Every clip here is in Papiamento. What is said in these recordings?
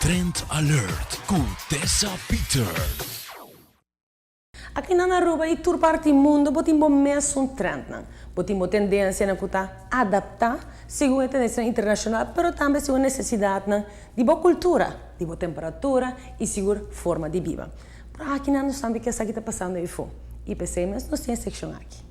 Trend Alert cu Tessa Peters. Aki na Aruba y tur parti mundo bo tin bo mesun trendnan. Bo tin bo tendencianan cu ta adapta segun e tendencianan internacional pero tambe segun e necesidadnan di bo cultura, di bo temperatura y sigur forma di biba. Pero aki nan nos tambe kier sa ki ta pasando eyfo y p'esey mes nos tin e seccion aki.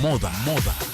Moda, moda.